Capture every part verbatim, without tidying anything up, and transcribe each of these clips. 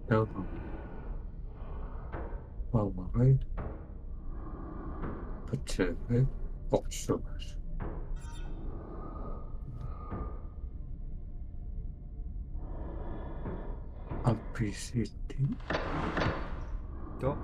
Taava. Aamma. Patsaavai. Oqsuugas. R P C T. Too.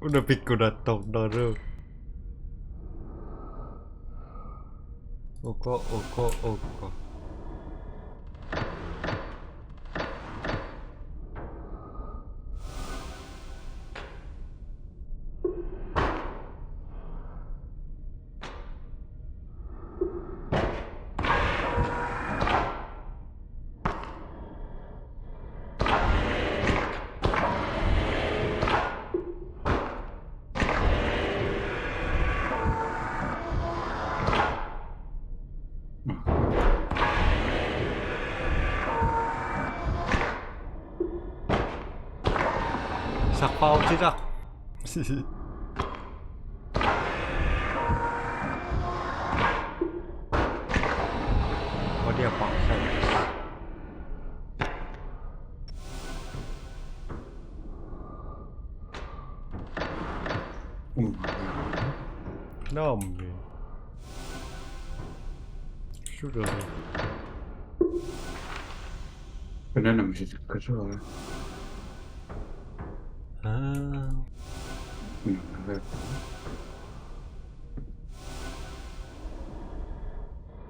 Una pikkunartorneruvoq. Uku, uku, uku. Saqqarutitaq. Uliapparsaq. Naammi. Suuga. Banana misilikkasua. Aa. Banana.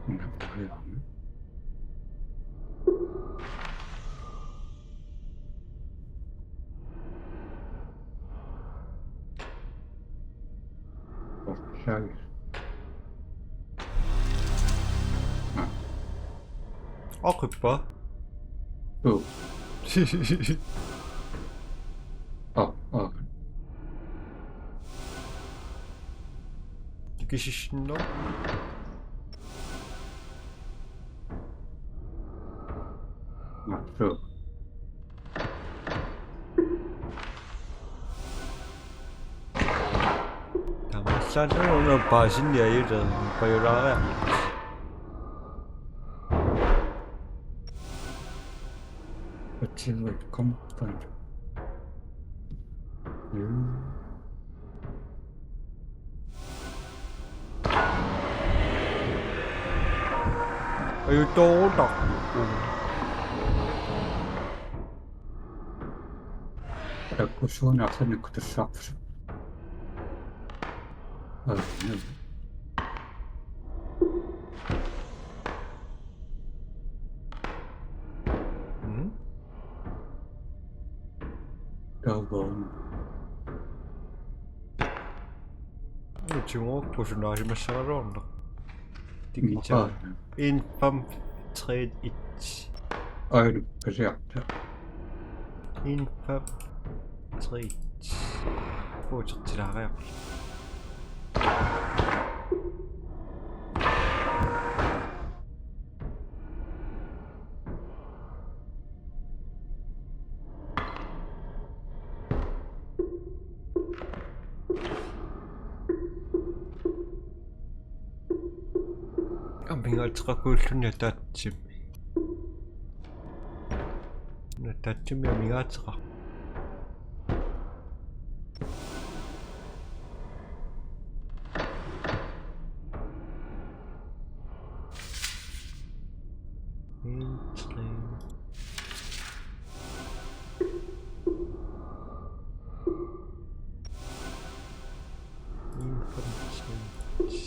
Banana. Oqsai. Aa. Oqippa. Uu. Aa, aa. Tikisissinnaavoq. Aa, suu. Tamassaanera una paasinniarluta pajulaariarluta. Atsinnut kompani. Mm. Ajutoorutaq. Takkussuuna arsaannakkut tassaarput. Aa, mm. Mm? Taava. Utsiumoorpoq sunaasimassagaluarneq. Digital. Maqaana. En fem tre et. Aajuna, kasiarta. En fem tre et. Utertilaariarlugu. Amigaateqarpugut una ataatsimik. Una ataatsimik amigaateqarpoq. En, tre. En, fem, seks.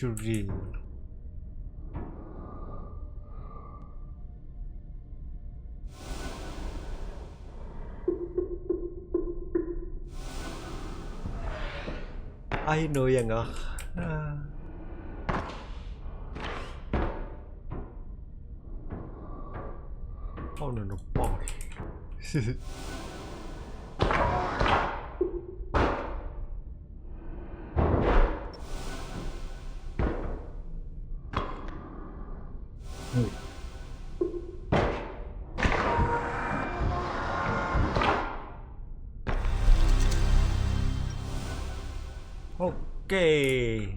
Suli. Ai, no, ianga. Ah. Oh, no, no, ball. Okay.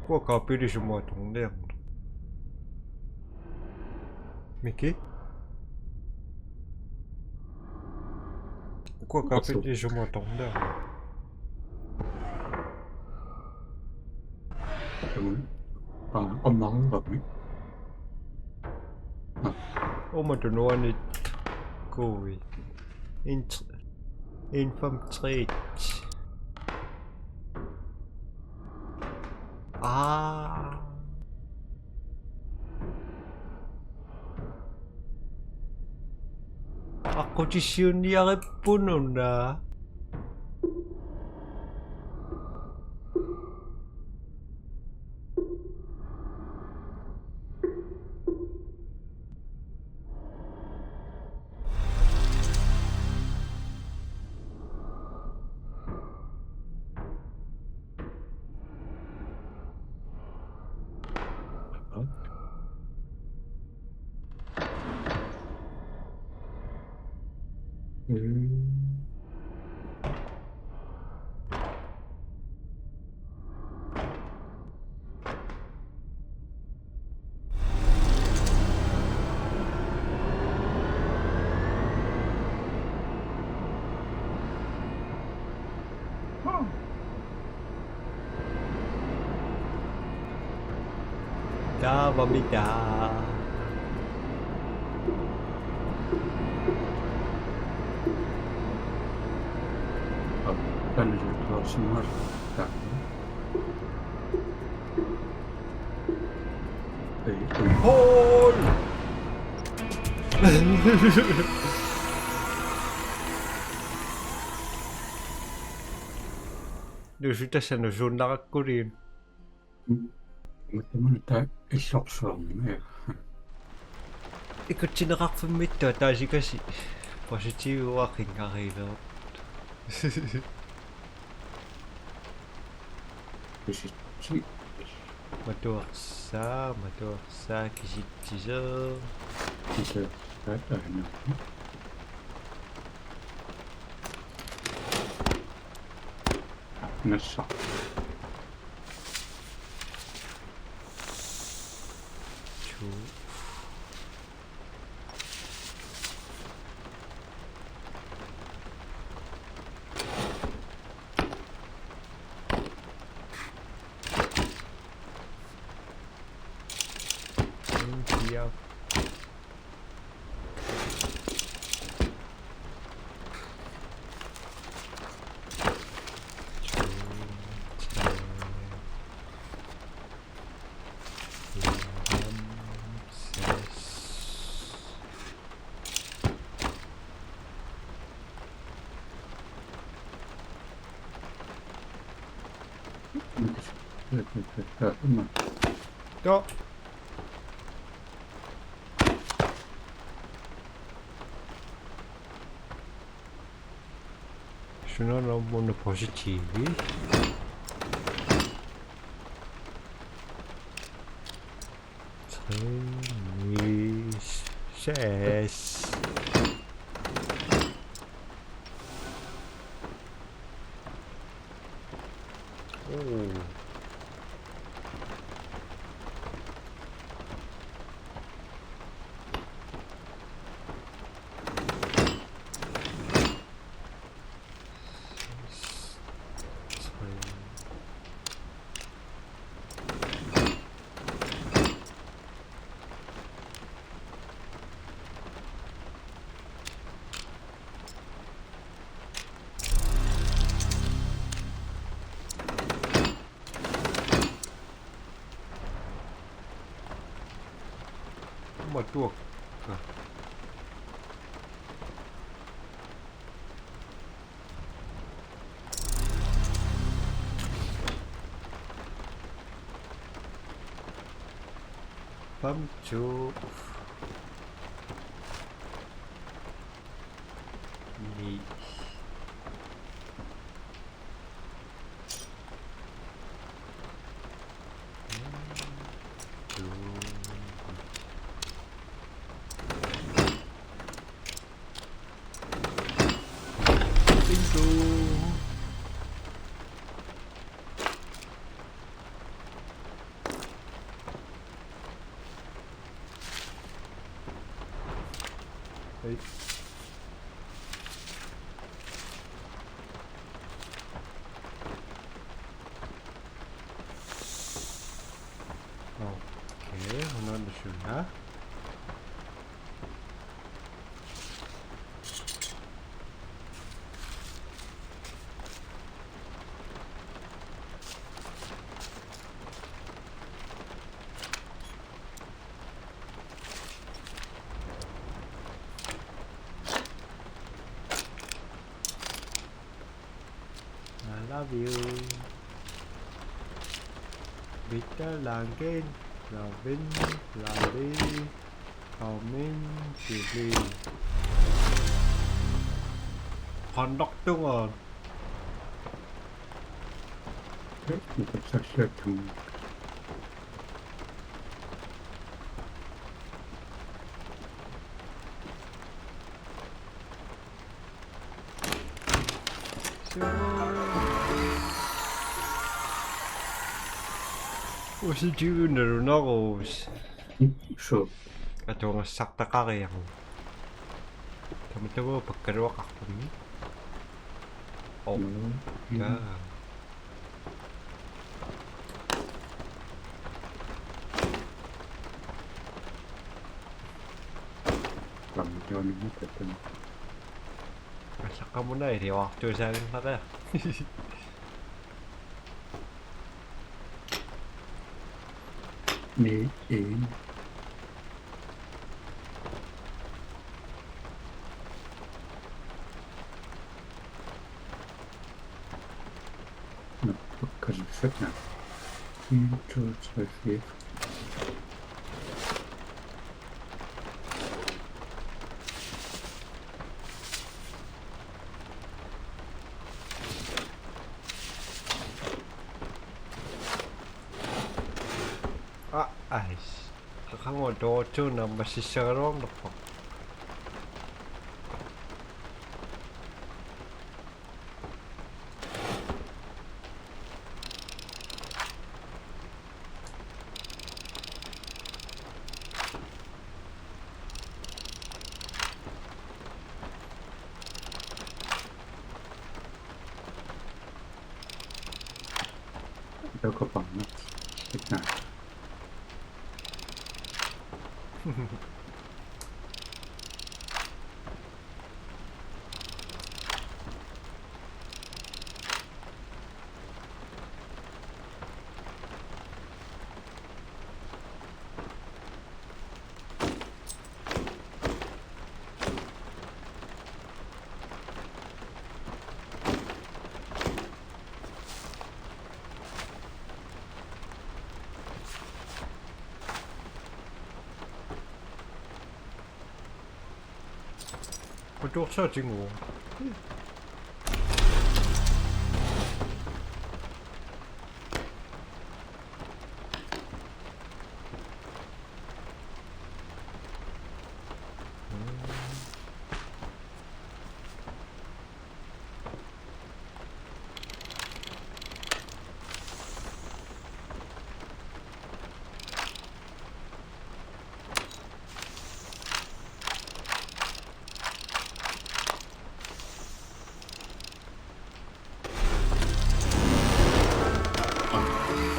Ukua kaapili sumut atorniarneq. Miki? Ukua kaapili sumut atorniarneq. Amun. Ah, ammarnermi. Ah. Uma tunuanit kui. En tr-, en fem tre. Ah. Aqqutissiuunniarippununa. Taavami taa. Taanna tuasimar taa. Ei, ei. Hoi! Nusutassanut suunnarakkuliun. Mattumana taa illorsuarmi. Ikutsinneqarfimmiittoq taasikasi positiivuaqinngarillugu. Kisitsi. Matuarsaa, matuarsaa, kisitsisoq. Kisitsisoq, aana. Nassa. Two. Fire. Joo. Sunaana una positiivi. Tre, ni, seks. Oh. Matuakka. Femogtyve. Ni. Bingo. Hey. Okay, hundrede syv her. I love you. Victor Langen, Robin, Larry, Carmen, Julie. Conductor. Usityunerunarus. Suu. Atugassartaqariaruk. Tamatuma pakkaluaqarpummi. Oh. Mm. Ja. Tamatuma pakkaluaqarpummi. Allaqqamut iliortuusaannaria. Ni en. Nå, okay, fedt nok. En, to, tre, fire. Ah, ais. Qaqanngua toortuuna massissagaluarnerpoq. Lokopaammat. Pitnaa. Qutuorsaatigut.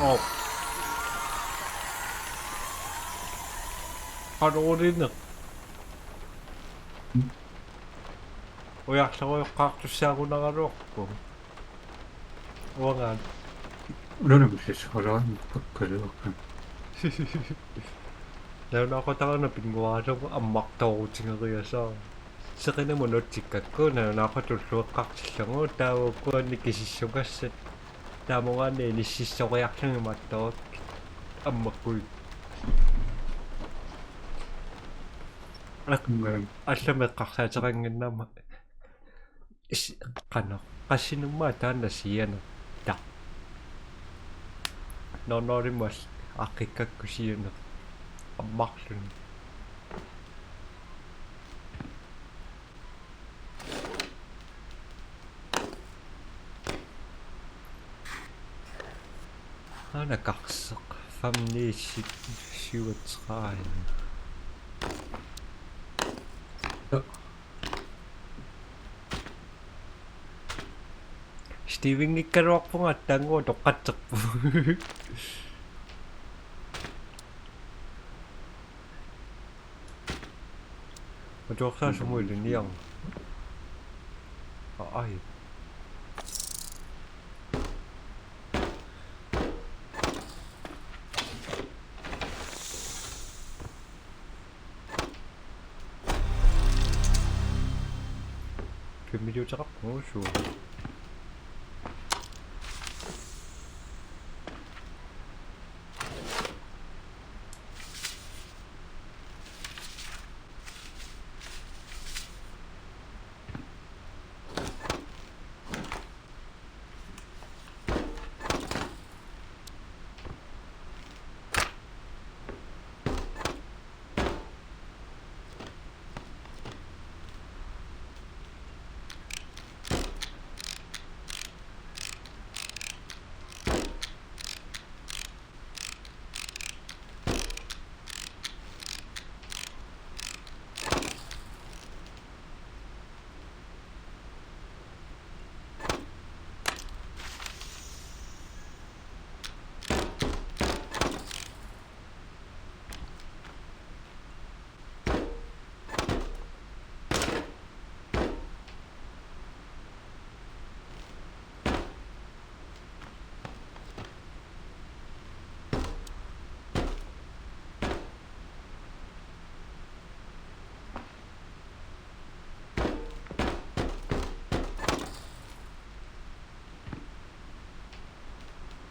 Oh. Qaluulineq. Ujarlerujoqqaartussaagunaraluarpoq. Uangaat. Ulunami sissualaarneq pakkaluarput. Nalunaaqutaq una pinnguaarlugu ammartoorutigereersaaq. Seqinermut nutsikkakku nalunaaqutaq tullueqqartillugu taava ukkuanni kisissugassat. Taamaallaat inississoriarlugit mattorik ammakkui. Ak-, mm. Allamik eqqarsaateqannginnama is-, qanoq. Qassinermut taanna sianertaq. Nonnorimut aqqikkakku sianeq. Ammarluni. Aana karseq fem ni seks syvogtredive. Steven-ikkaluarpunga taanna toqqatserpu. Atuarsaa sumut ilinniarneq. Aa, ai. Familie Trap, bonjour.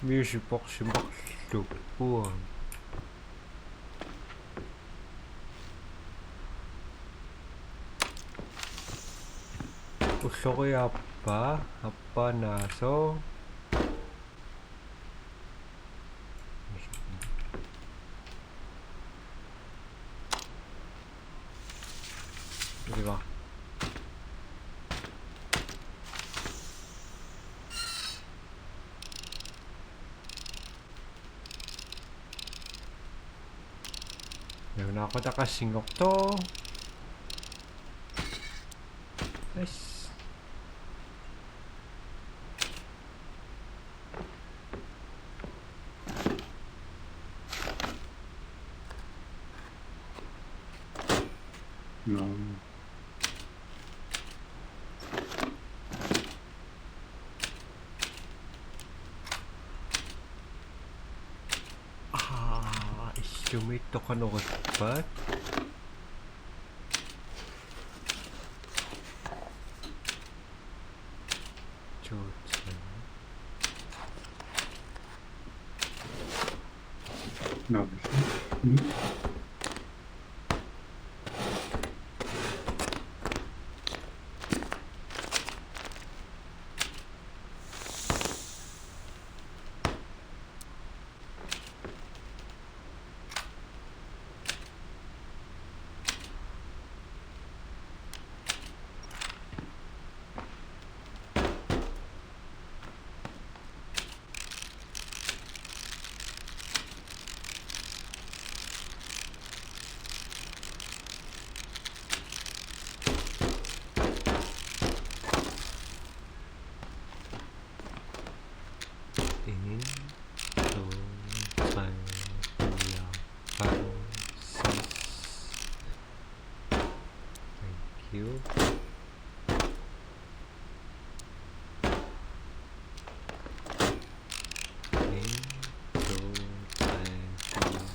Music boxi marluk uanga. Ulloriaappaa, appaa naasoq. Ilaa. Nalunaaqutaq qassinngortoq. Yes. No. Aa, illumiittoqanorippaat. Tuutsan. No. Mm. En, to, tre, fire, fem, seks. Thank you. En, to, tre, fire.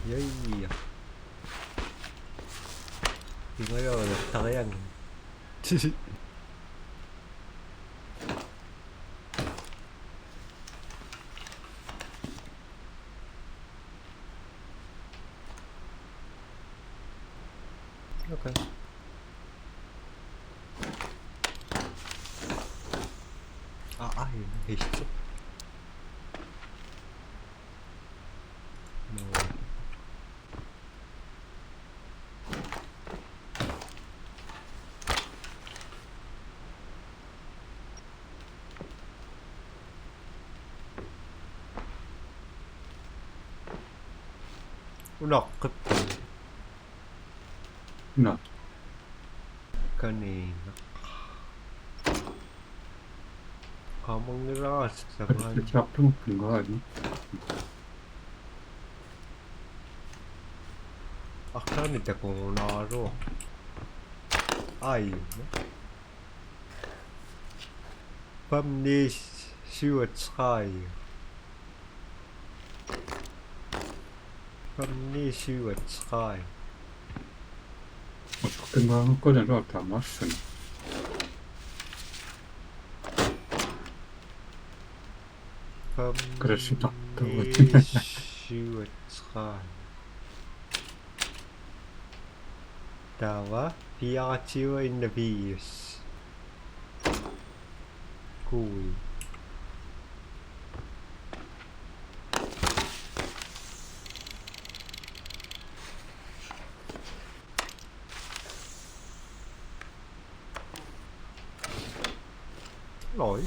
Ja, ja. Imaluunniit tarian. Okay. Ah, ah, yun. Headshot. No. Unaqqippoq. Una. Kaniina. Qaamanngilara samaani. Saartumut pingaani. Arlaannik takugunaraluarpoq. Aajuna. Fem ni syvogtredive. Fem ni syvogtredive. Usoqqinnguanngukku naluara taamaassaaq. Fem Krassinartugut. Ni syvogtredive. Taava fireogtyve enogfirs. Gud. Halløj.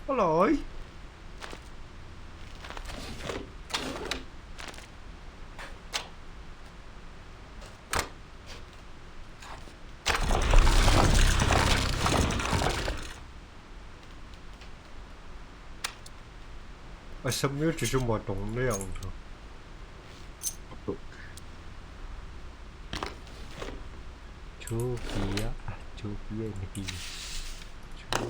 Halløj. Assammiut tusumut atorniarlugu. To fire, to fire, en fire. To.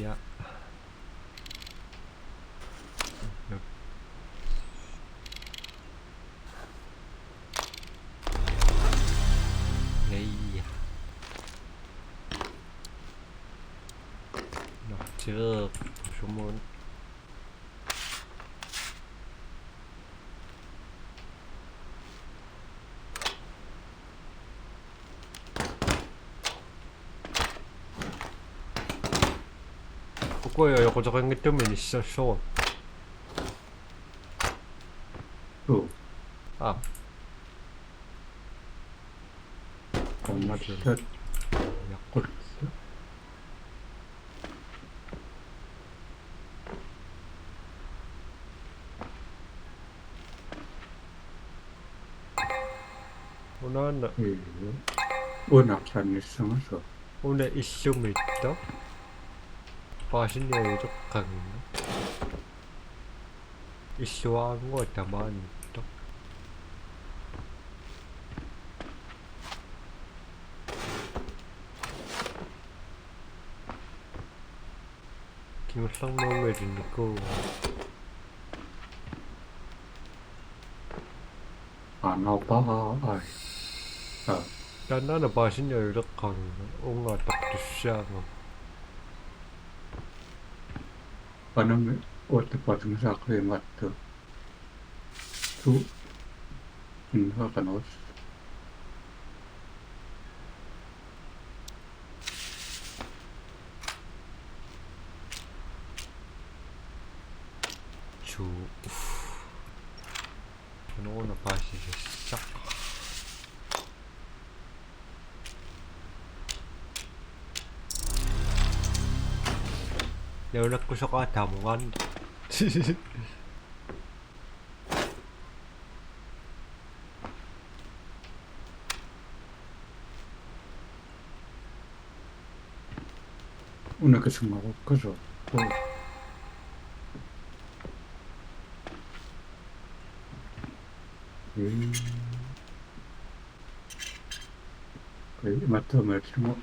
Ja. Ja, ja. Nå, det ved jeg. Sumon. Uku ajoquteqanngitsumik inissassooq. Uu. Aa. Qangattat. Jaqqut. Unaana. Ii. Una qanissamasoq. Una illumiittoq. Paasiniaruteqqaannga. Illuarannguaq tamaaniittoq. Kingullermi uunga ilinnikuuara. Aa, naapaa, ai. Aa. Taannaana paasiniaruteqqaannga, uunga atortussaanga. Anami uattappaatigisaaqqavimaattu. Tu. Innaqanerus. Tu. Uff. Unaana paasisassaq. Nalunaaqqusoqaaq taamungaan. Una kasungarukkasoo. Uu. Ii. Ii, imattuumaarlugu.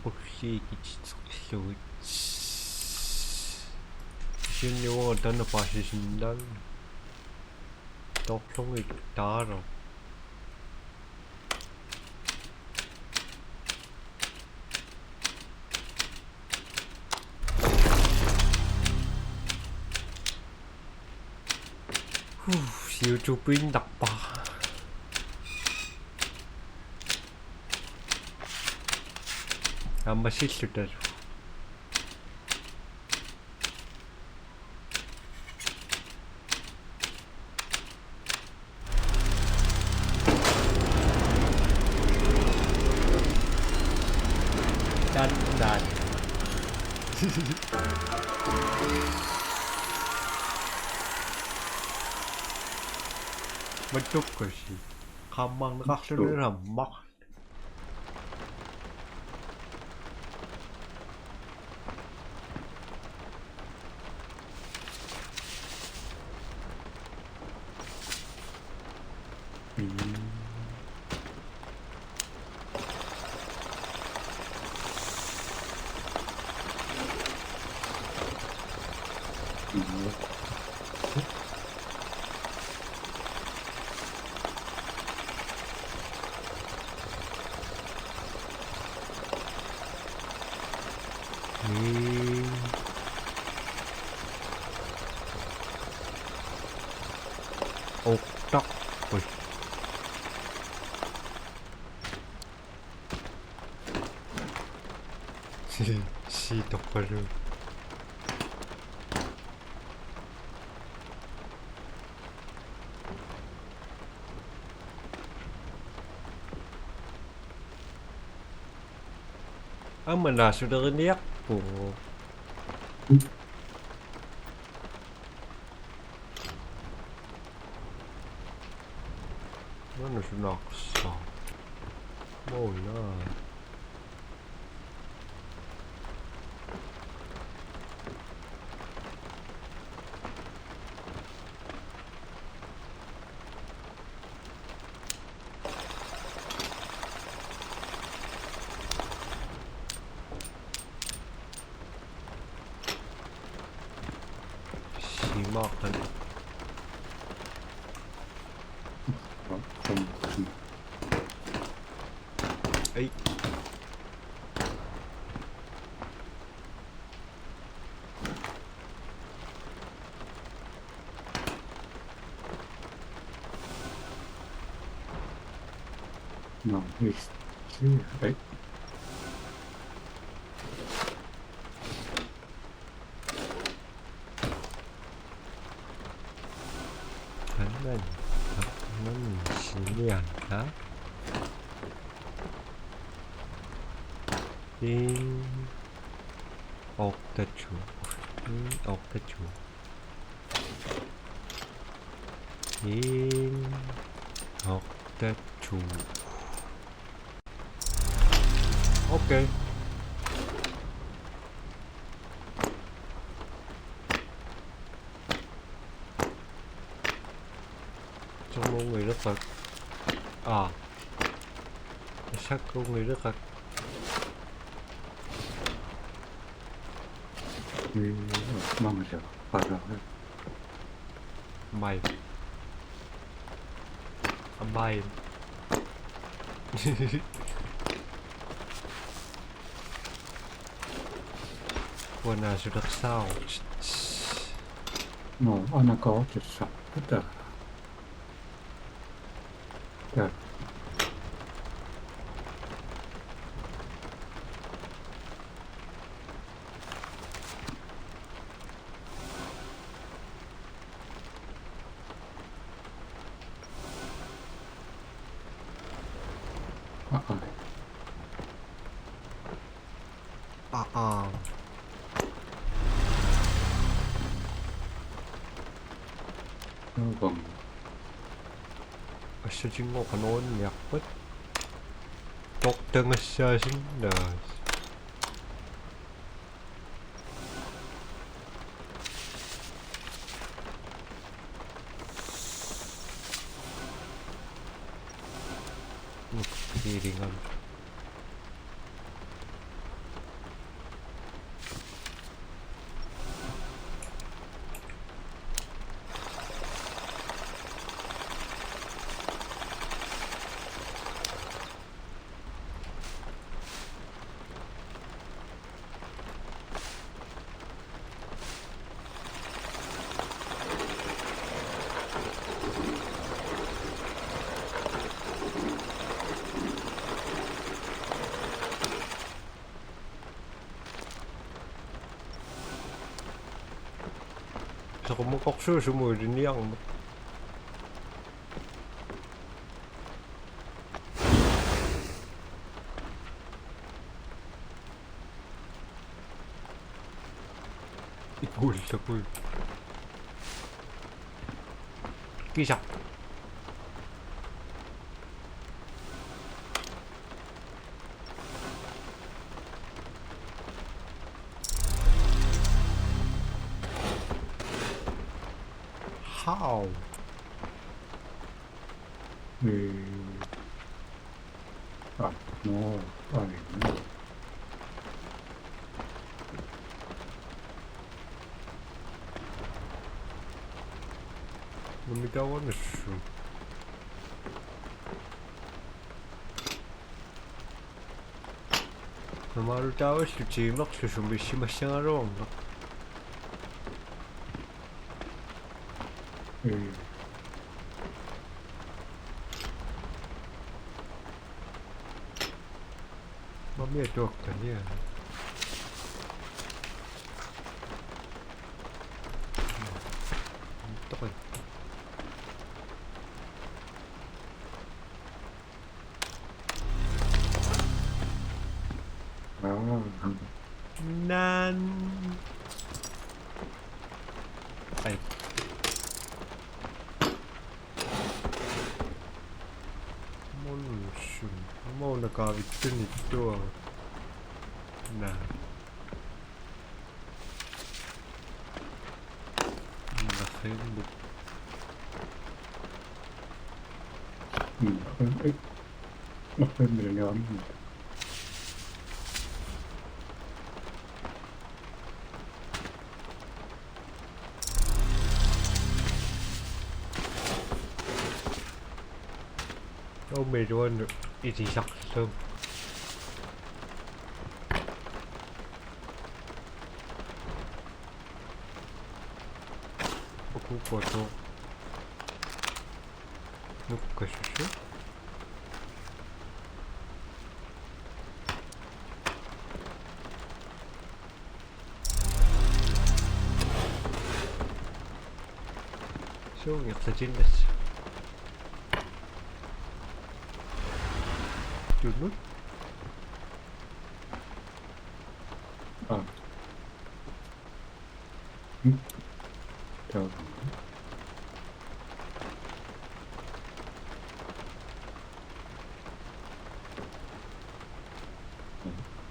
Ullii kititseqillugit. Siunniuagut taanna paasisinnaallugu. Torlugit taaro. Huh, YouTube-iinnarpara. Aamma sillutalu. Done that. Matukkusi. Qammarneqarluni. Suu. Aamma. Ii. Oqtarput. Si, si toqqalu. Aamma naasuleriniarpugut. Una sunaarsaa. Oh, naa. Simaaqan. Ei. No, he's here, right? Annan, annan sinianna. In oqtachu. In oqtachu. In oqtachu. Okay. Soorunngilaq. Aa. Sakkunngileqaaq. Ii, maanga siaqqaalaarluni. Mai. Mai. Uanga suleqsaarut. No, anakaarutissappata. Ja. Aa. Aa. Nukam. Satingo qanorunniarpat. Tortangassaasinnaas. Healing on. Soqummukorsuusumu ilinniarmat. Ikuullakui. Kisa. How? Eh. Ah, no, ai, no. Numitavanassu. Normaalutaavalu tiimerlu sumiissimassagaluarneq. Mm. Mamma atuakkanik. Toqi. Nan. Ai. Monsun. Mona kavittunittua. Na. Naqimmi. Mm, eh, naqimmi. Omiluan itisaqlu. Ukukkoto. Nukkasusu. Suungeqatinnassaaq. Tunut. Ah. Hmm. Tahu.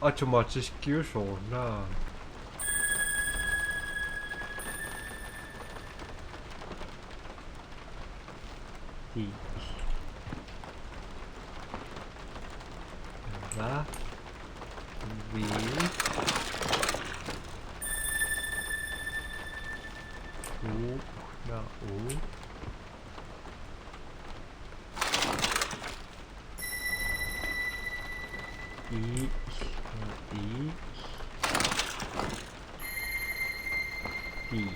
Automatisk gear soorunami. I. Taava. V. U. Na U. I, I, I.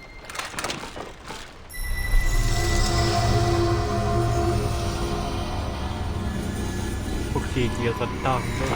Ukki kiaqattaarlu.